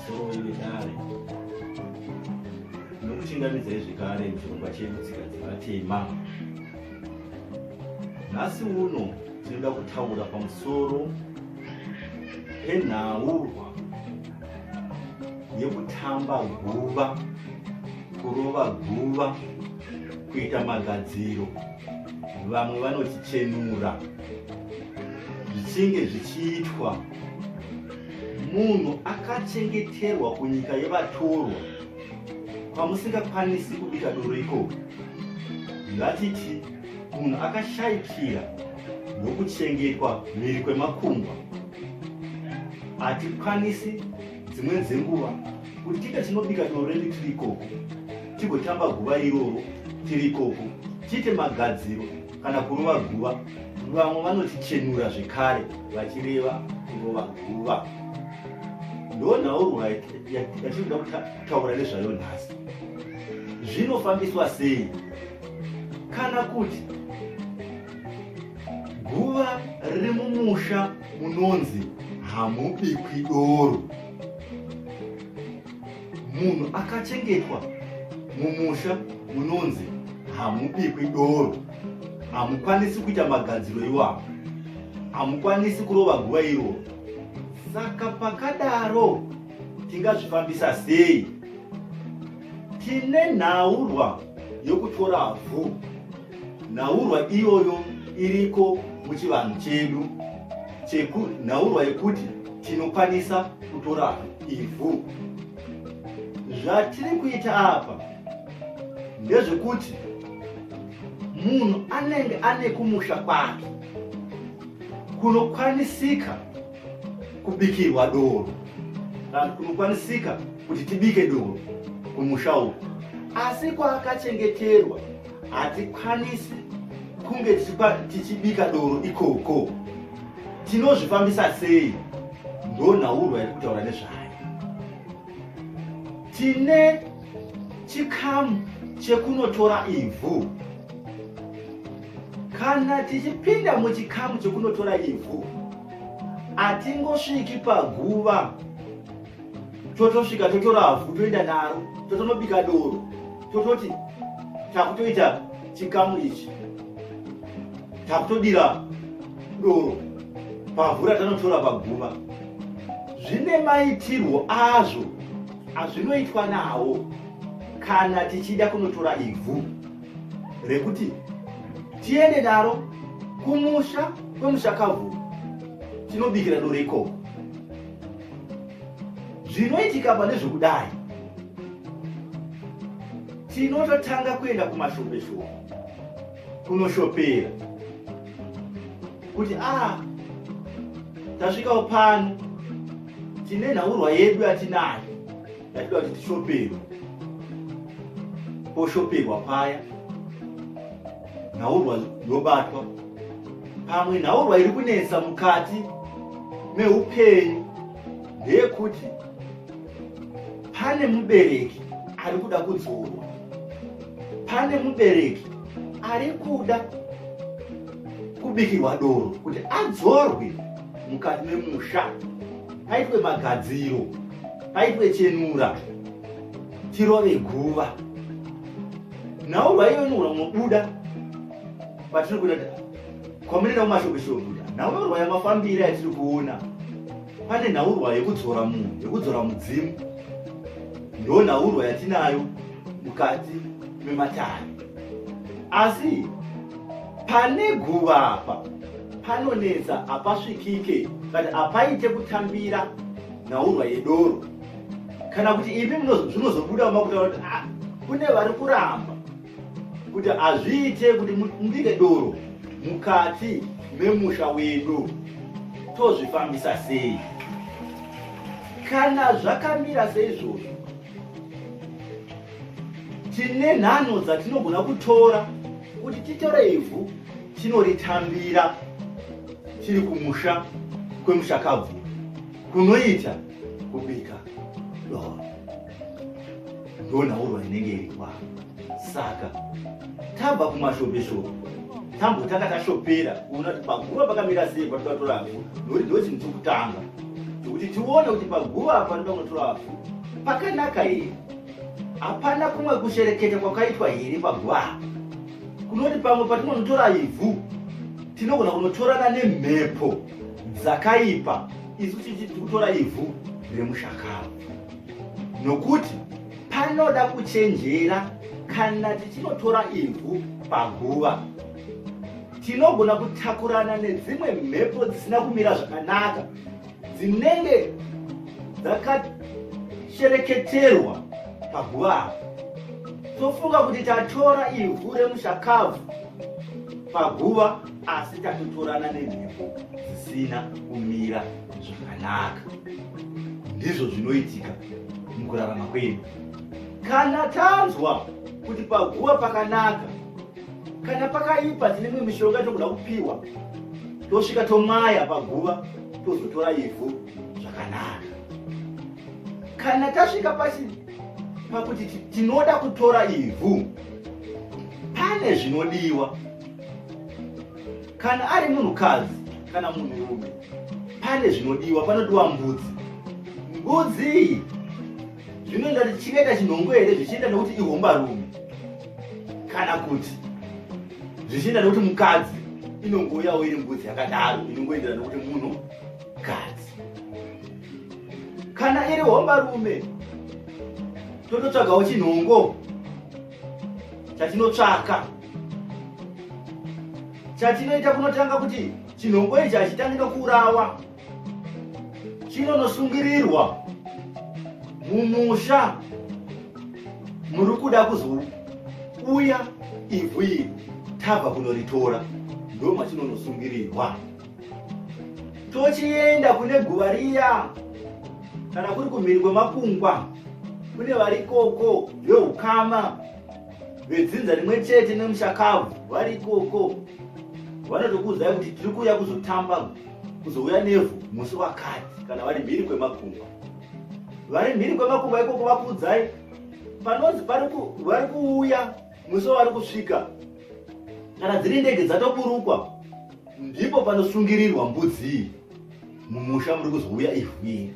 Pamusoroi vedare. Ndinokuchingamidzai zvekare muchirongwa chedu Tsika Dzevatema. Nhasi uno tinoda kutaura pamusoro penhaurwa yekutamba guva, kurova guva, kuita magadziro, vamwe vanoti chenura, zvichinge zvichiitwa munhu akachengeterwa kunyika yevatorwa kwamusingakwanisi kubika doro ikoko. Ngatiti munhu akashaikira ndokuchengetwa mhiri kwemakungwa, hatikwanisi dzimweni dzenguva kuti tiite tinobika doro redu tiri ikoko, tigotamba guva iroro tiri ikoko, tiite magadziro kana kurova guva. Vamwe vanotichenura zvekare vachireva kurova guva. Ndonhaurwa yatinoda kutaura nezvayo nhasi. Zvinofambiswa sei kana kuti guva riri mumusha munonzi hamubikwi doro? Munhu akachengetwa mumusha munonzi hamubikwi doro, hamukwanisi kuita magadziro iwawo, hamukwanisi kurova guva iroro. Saka pakadaro tingazvifambisa sei? Tine nhaurwa yokutora vhu. Nhaurwa iyoyo iriko muchivanhu chedu, nhaurwa yekuti tinokwanisa kutora ivhu. Zvatiri kuita apa ndezvekuti munhu anenge ane kumusha kwake kunokwanisika kubikirwa doro, kana kunokwanisika kuti tibike doro kumusha uku, asi kwaakachengeterwa hatikwanisi kunge tichibika doro ikoko. Tinozvifambisa sei? Ndonhaurwa yatiri kutaura nezvayo. Tine chikamu chekunotora ivhu. Kana tichipinda muchikamu chekunotora ivhu, hatingosviki paguva totosvika totora vhu toenda naro totonobika doro tototi takutoita chikamu ichi, takutodira doro pavhu ratanotora paguva. Zvine maitirwo azvo azvinoitwa nawo kana tichida kunotora ivhu rekuti tiende naro kumusha kwemushakavhu tinobikira doro ikoko. Zvinoitika pane zvekudai, tinototanga kuenda kumashopeshope kunoshopera kuti a ah, tasvikawo pano, tine nhaurwa yedu yatinayo yatinoda kuti tishoperwe. Poshoperwa paya, nhaurwa yobatwa. Pamwe nhaurwa iri kunetsa mukati meupenyu ndeyekuti pane mubereki ari kuda kudzorwa, pane mubereki ari kuda kubikirwa doro kuti adzorwe mukati memusha, paitwe magadziro, paitwe chenura, tirove guva. Nhaurwa iyo inogona kunobuda patiri kuda kwamunoenda kumashopeshope. Nhaurwa yamafambiro yatiri kuona, pane nhaurwa yekudzora munhu, yekudzora mudzimu, ndo nhaurwa yatinayo mukati mematare. Asi pane guva apa panonetsa, hapasvikike, but hapaite kutambira nhaurwa yedoro. Kana kuti imi zvinozobuda makutaura kuti ah, kune vari kuramba kuti hazviite kuti mubike doro mukati memusha wedu, tozvifambisa sei? Kana zvakamira seizvozvo, tine nhanho dzatinogona kutora kuti titore ivhu tinoritambira tiri kumusha kwemushakabvu kunoita kubika doro. Ndonhaurwa inenge iri kwa. Saka tabva kumashopeshope, tambotanga tashopera kuona kuti paguva pakamira sei patikatora vhu, nokuti ndo chinhu chokutanga. Kuti tione kuti paguva apa panoda kunotora vavhu pakanaka here, hapana kumwe kushereketa kwakaitwa here paguva apa, kunoti pamwe patinonotora ivhu tinogona kunotorana nemhepo dzakaipa, isu tichiti kutora ivhu remushakavo. Nokuti panoda kuchenjera kana tichinotora ivhu paguva, tinogona kutakurana nedzimwe mhepo dzisina kumira zvakanaka dzinenge dzakashereketerwa paguva apa, tofunga kuti tatora ivhu remushakabvu paguva, asi tatotorana nemhepo dzisina kumira zvakanaka. Ndizvo zvinoitika mukurarama kwedu. Kana tanzwa kuti paguva pakanaka kana pakaipa, tine mimwe mishonga tinogoda kupiwa, tosvika tomwaya paguva, tozotora ivhu zvakanaka. Kana tasvika pasi pakuti tinoda kutora ivhu, pane zvinodiwa. Kana ari munhukadzi kana munhurume, pane zvinodiwa. Panodiwa mbudzi. Mbudzi iyi zvinoenda kuti chingaita chinhongo here, zvichienda nekuti ihombarume, kana kuti zvichienda nekuti mukadzi, inongouyawo iri mbudzi yakadaro, inongoenderana nekuti munhu kadzi. Kana iri hombarume, tototsvagawo chinhongo chatinotsvaka. Chatinoita kunotanga kuti chinhongo ichi hachitangi nokuurawa, chinonosungirirwa mumusha muri kuda kuzouya ivhu iri tabva kunoritora, ndo machinonosungirirwa. Tochienda kune guva riya, kana kuri kumhiri kwemakungwa, kune varikoko veukama vedzinza rimwe chete nemushakabvu vari ikoko, vanotokuudzai kuti tiri kuuya kuzotamba, kuzouya nevhu musi wakati. Kana vari mhiri kwemakungwa, vari mhiri kwemakungwa ikoko vakuudzai panonzi vari kuuya musi wavari kusvika, kana dziri ndege dzatoburukwa, ndipo panosungirirwa mbudzi iyi mumusha muri kuzouya ivhu iri.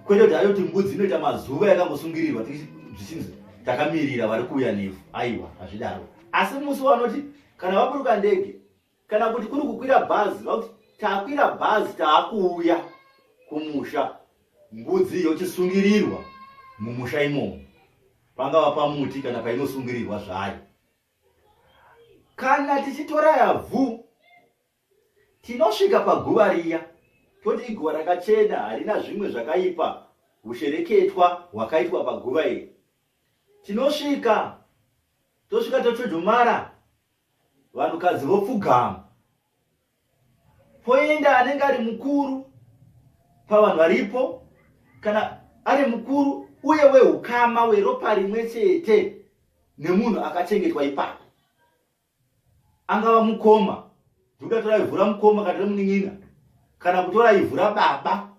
Kwete kuti ayo kuti mbudzi inoita mazuva yakangosungirirwa zvichinzi takamirira vari kuuya nevhu. Aiwa, hazvidaro. Asi musi wanoti kana vaburuka ndege, kana kuti kuri kukwira bhazi, vakuti takwira bhazi taakuuya kumusha, mbudzi yochisungirirwa mumusha imomo, pangava pamuti kana painosungirirwa zvayo. Kana tichitora yavhu, tinosvika paguva riya, toti iguva rakachena, harina zvimwe zvakaipa, hushereketwa hwakaitwa paguva iri. Tinosvika, tosvika tochodhomara, vanhukadzi vopfugama, poenda anenge ari mukuru pavanhu varipo, kana ari mukuru uye weukama weropa rimwe chete nemunhu akachengetwa ipapo, angava mukoma, ndikuda tora ivhu ramukoma kana remunin'ina, kana kutora ivhu rababa.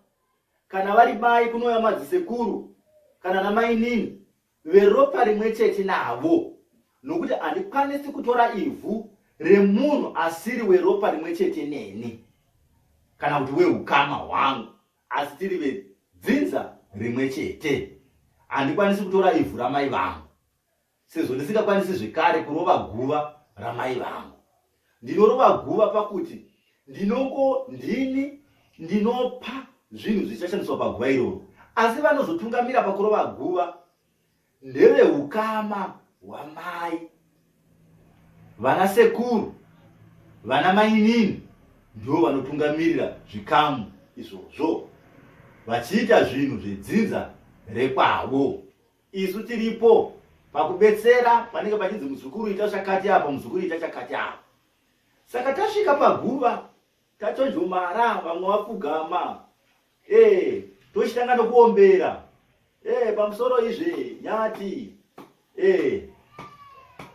Kana vari mai, kunouya madzisekuru kana namainini veropa rimwe chete navo, nokuti handikwanisi kutora ivhu remunhu asiri weropa rimwe chete neni kana kuti weukama hwangu, asi tiri vedzinza rimwe chete. Handikwanisi kutora ivhu ramai vangu, sezvo ndisingakwanisi zvekare kurova guva ramai vangu. Ndinorova guva pakuti ndinongo ndini ndinopa zvinhu zvichashandiswa paguva iroro, asi vanozotungamira pakurova guva ndeveukama hwamai, vana sekuru, vana mainini ndivo vanotungamirira zvikamu izvozvo vachiita zvinhu zvedzinza rekwavo. Isu tiripo pakubetsera panenge pachinzi muzukuru ita chakati apa, muzukuru ita chakati apa. Saka tasvika paguva, tachonjomara, vamwe vapfugama, tochitanga nokuombera, pamusoro izve nyati,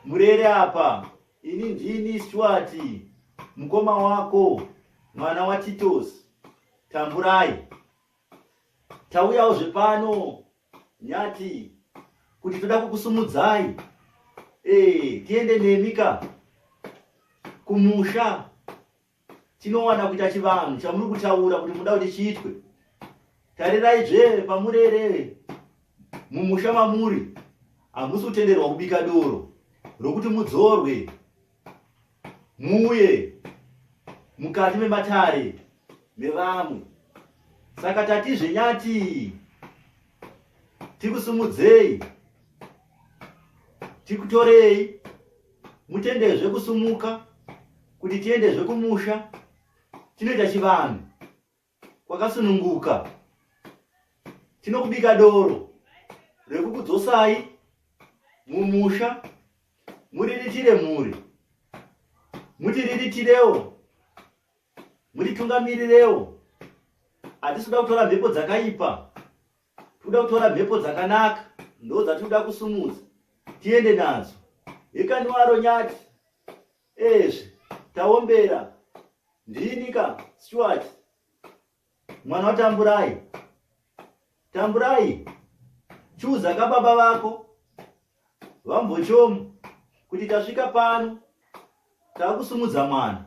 murere apa, ini ndini Stuart, mukoma wako, mwana waTitos, tamburai. Tauyawo zvepano nyati kuti toda kukusumudzai, tiende nemi ka kumusha, tinowana kuita chivanhu chamuri kutaura kuti muda kuti chiitwe. Tariraizve pamurere mumusha mamuri hamusi kutenderwa kubika doro rokuti mudzorwe muuye mukati mematare mevamwe. Saka tatizve nyati tikusumudzei tikutorei mutendezve kusumuka kuti tiendezve kumusha tinoita chivanhu kwakasununguka. Tinokubika doro rekukudzosai mumusha muriritire mhuri mutiriritirewo mutitungamirirewo. Hatisi kuda kutora mhepo dzakaipa, tikuda kutora mhepo dzakanaka, ndo dzatikuda kusumudza tiende nadzo. Hekaniwaro nyati ezve taombera ndini ka Stuart mwana waTamburai. Tamburai, chiudza ka baba vako vambochomu kuti tasvika pano takusumudza mwana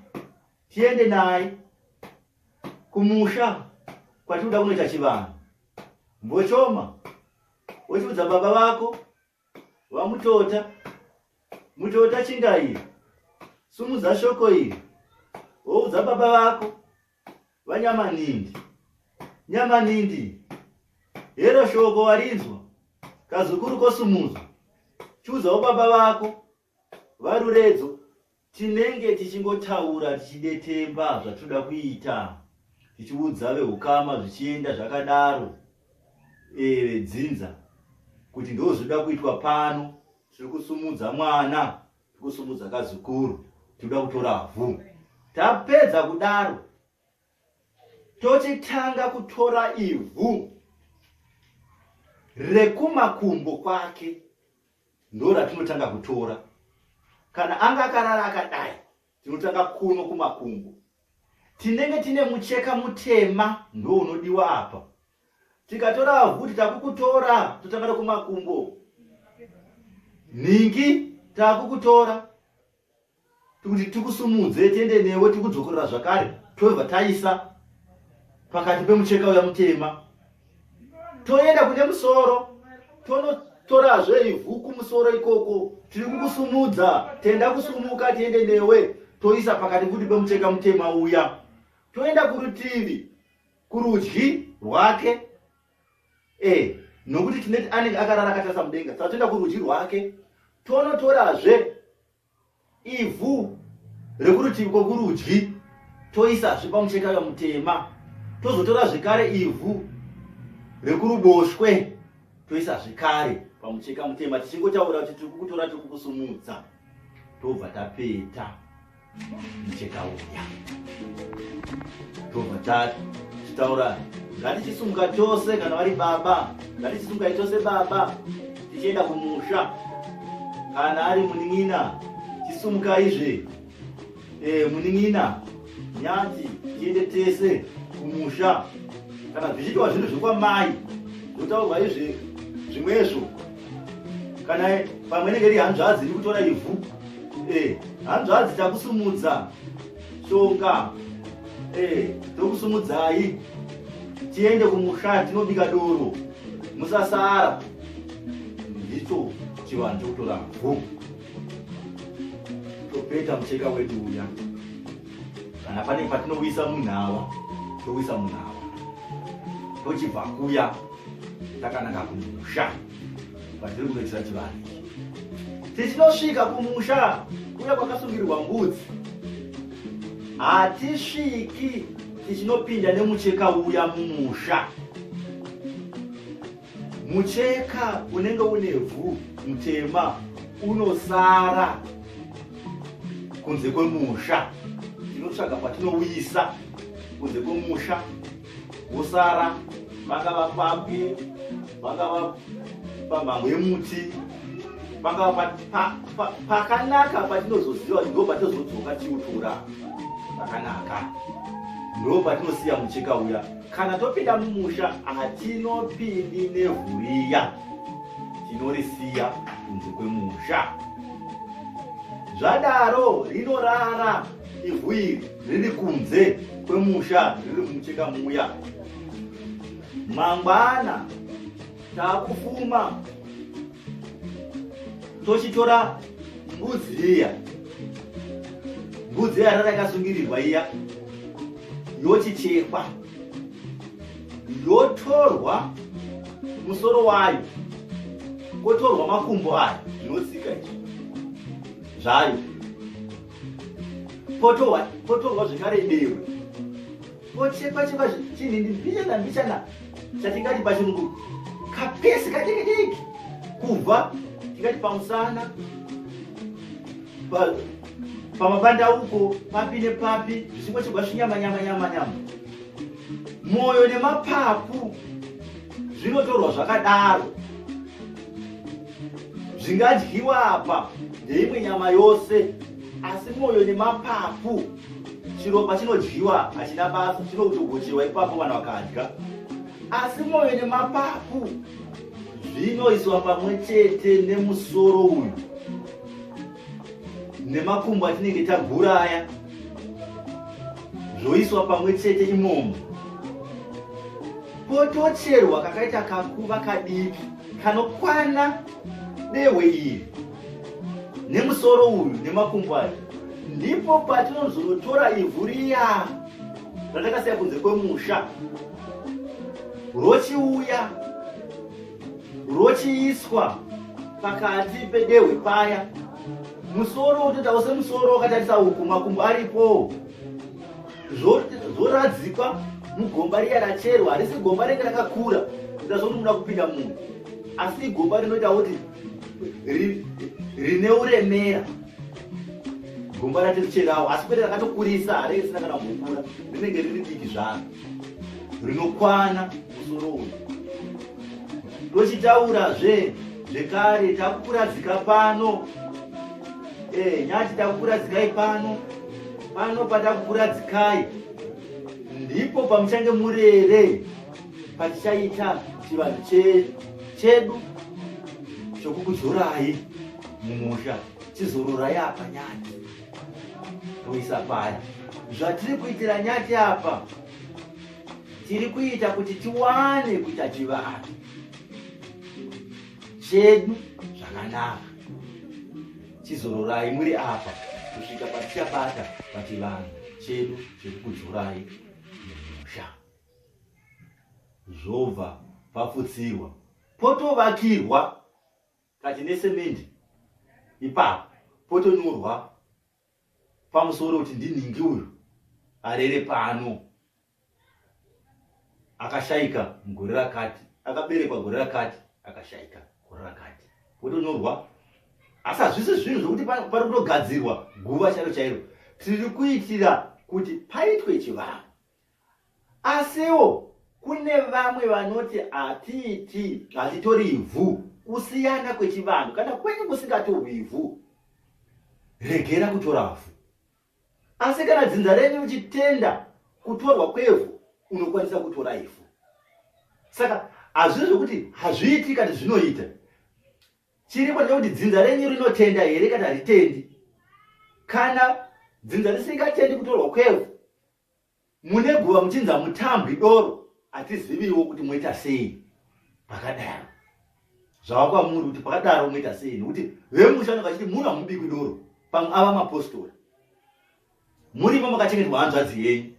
tiende naye kumusha kwatinoda kunoita chivanhu. Mbochoma wochiudza baba vako VaMutota, Mutota chinga iri, sumudza shoko iri, woudza baba vako VaNyamanindi. Nyamanindi, hero shoko warinzwa, kazukuru kosumudzwa, chiudzawo baba vako VaRuredzo. Tinenge tichingotaura tichidetemba zvatinoda kuita tichiudza vehukama zvichienda zvakadaro e, vedzinza kuti ndozvinoda kuitwa pano. Tiri kusumudza mwana, tiri kusumudza kazukuru, tinoda kutora vhu. Tapedza kudaro tochitanga kutora ivhu rekumakumbo kwake ndo ratinotanga kutora. Kana anga akarara akadai, tinotanga kuno kumakumbo. Tinenge tine mucheka mutema ndo unodiwa apa. Tikatora vhuti takukutora, totanga nekumakumbo. Nhingi takukutora kuti tikusumudze tiende newe tikudzokorera zvakare tobva taisa pakati pemucheka uya mutema toenda kune musoro tonotorazve ivhu kumusoro ikoko tiri kukusumudza tenda kusumuka tiende newe toisa pakati futi pemucheka mutema uya toenda kurutivi kurudyi rwake e nokuti tineti anenge akarara akatarisa mudenga saka toenda kurudyi rwake tonotorazve ivhu rekurutivi kwokurudyi toisazve pamucheka uya mutema tozotora zvekare ivhu rekuruboshwe toisa zvekare pamucheka mutema tichingotaura kuti tiri kukutora tiri kukusumudza tobva tapeta mucheka uya tobva tachitaura ngatichisumuka tose kana vari baba ngatichisumukai tose baba tichienda kumusha kana ari munin'ina chisumukaizve e, munin'ina nyati tiende tese kumusha kana zvichiitwa zvinhu zvekwamai zvotaurwa izve zvimwezvo kana pamwe inenge iri hanzvadzi iri kutora ivhu e, hanzvadzi takusumudza shonga e, tokusumudzai tiende kumusha tinobika doro musasara ndicho chivanhu chokutora vhu topeta mucheka wedu uya kana pane patinowisa munhawa towisa munhawa tochibva kuya takananga kumusha kwatiri kunoitira chivanhu ichi tichinosvika kumusha kuya kwakasungirirwa mbudzi hatisviki tichinopinda nemucheka uya mumusha Mucheka unenge une vhu mutema unosara kunze kwemusha. Tinotsvaga patinouisa kunze kwemusha wosara, pangava pabwe, pangava pamhango yemuti, pangava pakanaka patinozoziva kuti ndo patozodzoka tichiutora pakanaka, ndo patinosiya mucheka uya. Kana topinda mumusha hatinopindi nevhu riya, tinorisiya kunze kwemusha. Zvadaro rinorara ivhu iri riri kunze kwemusha riri mumucheka muya. Mangwana takufuma tochitora mbudzi iya, mbudzi iya rara yakasungirirwa iya, yochichekwa, yotorwa musoro wayo, kotorwa makumbo ayo, zvinotsika izvi zvayo, potorwa zvekare dehwe, pochekwa chekwa chinhindi mbichana mbichana chatingati pachirungu kapesi kadiki diki, kubva tingati pamusana, pamabandauko, papi nepapi, zvichingochekwa zvinyama nyama nyama nyama. Mwoyo nemapapu zvinotorwa zvakadaro, zvingadyiwa apa ndeimwe nyama yose, asi mwoyo nemapapu, chiropa chinodyiwa hachina basa, chinotogochewa ipapo vanhu vakadya. Asi mwoyo nemapapu zvinoiswa pamwe chete nemusoro uyu nemakumbo atinenge tagura aya, zvoiswa pamwe chete imomo, potocherwa kakaita kakuva kadiki kanokwana dehwe iri nemusoro uyu nemakumbo aya. Ndipo patinozonotora ivhu riya ratakasiya kunze kwemusha, rochiuya rochiiswa pakati pedehwe paya, musoro utoitawo semusoro wakatarisa uku, makumbo aripo, zvoradzikwa mugomba riya racherwa. Harisi gomba ringe rakakura kuita sokuti muda kupinda munhu, asi igomba rinoita kuti rine uremera, gomba ratiricherawo, asi kwete rakatokurisa, haringe risina kana kumbokura, rinenge riri diki zvaro, rinokwana musoro uyu. Tochitaurazve zvekare, takukuradzika pano, nyati takukuradzikai pano. Pano patakukuradzikai ndipo pamuchange murere patichaita chivanhu chedu chokukudzorai mumusha. Chizororai apa nyati, toisa paya. Zvatiri kuitira nyati apa, tiri kuita kuti tiwane kuita chivanhu chedu zvakanaka. Chizororai muri apa kusvika patichabata pachivanhu chedu chekukudzorai mumusha. Zvobva papfutsirwa, potovakirwa kati nesemendi ipapo, potonyorwa pamusoro kuti ndinhingi uyu arere pano, akashaika mugore rakati, akaberekwa gore rakati, akashaika gore rakati, potonyorwa. Asi hazvisi zvinhu zvokuti pari kutogadzirwa guva chairo chairo, tiri kuitira kuti paitwe chivanhu. Asiwo kune vamwe vanoti hatiiti, hatitori ivhu, kusiyana kwechivanhu. Kana kwenyu kusingatorwi ivhu, regera kutora vhu. Asi kana dzinza renyu richitenda kutorwa kwevhu, unokwanisa kutora ivhu. Saka hazvisi zvekuti hazviiti kana zvinoita. Chiripo ndechekuti dzinza renyu rinotenda here kana haritendi. Kana dzinza risingatendi kutorwa kwevhu, mune guva muchinzi hamutambwi doro, hatiziviwo kuti moita sei pakadaro. Zvava kwamuri kuti pakadaro moita sei, nekuti vemusha vanenge vachiti muno hamubikwi doro. Pamwe ava mapostora, murimo makachengetwa hanzvadzi yenyu,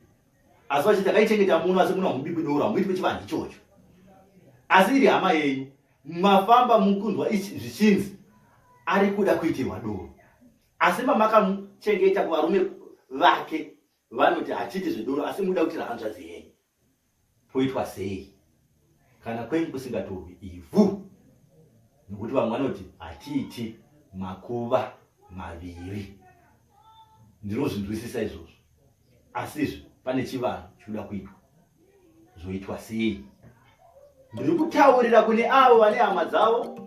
asi vachiti takaichengeta muno, asi muno hamubikwi doro, hamuitwi chivanhu ichocho, asi iri hama yenyu. Mafamba mukunzwa zvichinzi ari kuda kuitirwa doro, asi mamakamuchengeta kuvarume vake vanoti hatiiti zvedoro, asi muda kuitira hanzvadzi yenyu. Poitwa sei kana kwenyu kusingatorwi ivhu? Nokuti vamwe vanoti hatiiti makuva maviri. Ndinozvinzwisisa izvozvo, asi izvi pane chivanhu chinoda kuitwa, zvoitwa sei? Ndiri kutaurira kune avo vane hama dzavo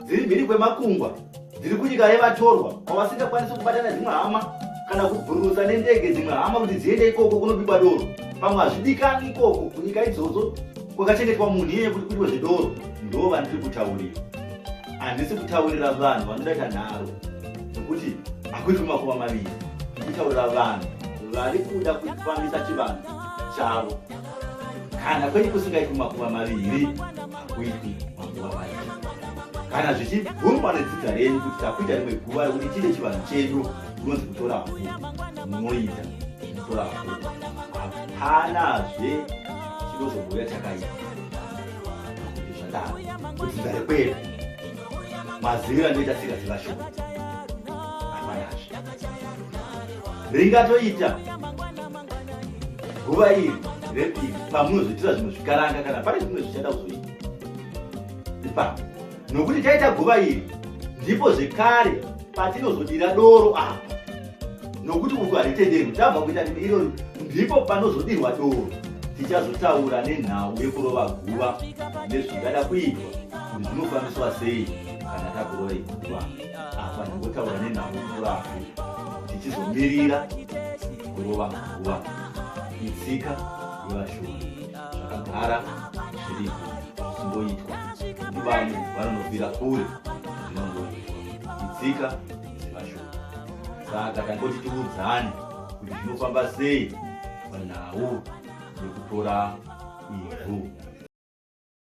dziri mhiri kwemakungwa, dziri kunyika yevatorwa, kwavasingakwanisi kubatana dzimwe hama kana kubhururutsa nendege dzimwe hama kuti dziende ikoko kunobikwa doro. Pamwe hazvidikani ikoko kunyika idzodzo kwakachengetwa munhu iyeye kuti kuitwe zvedoro. Ndo vandiri kutaurira. Handisi kutaurira vanhu vanoda kuita nharo nekuti hakuitwi makuva maviri. Ndiri kutaurira vanhu vari kuda kufambisa chivanhu chavo. Kana kwenyu kusingaitwi makuva maviri, hakuitwi makuva maviri. Kana zvichibvumwa nedzinza renyu kuti takuita rimwe guva rekuti tiite chivanhu chedu kunonzi kutora vhu, munoita kutora vhu. Hapanazve chinozomboya chakaipa kuti zvadaro kudzinza rekwedu maziviro anoita tsika dzevashoma hapanazve ringatoita guva iri repiri pamunozoitira zvimwe zvikaranga kana pane zvimwe zvichada kuzoita ipapo nokuti taita guva iri ndipo zvekare patinozodira doro apa nokuti uku haritenderwi tabva kuita rimwe irori ndipo panozodirwa doro tichazotaura nenhau yekurova guva nezvingada kuitwa kuti zvinofambiswa sei kana takurova guva apa ndingotaura nenhau yekurafu tichizomirira kurova guva itsika yevashora zvakagara zviriko zvichingoitwa kuti vamwe vanonofira kure zvinongoitwa itsika dzevashora saka tangoti tiudzane kuti zvinofamba sei panhau yekutora ivhu.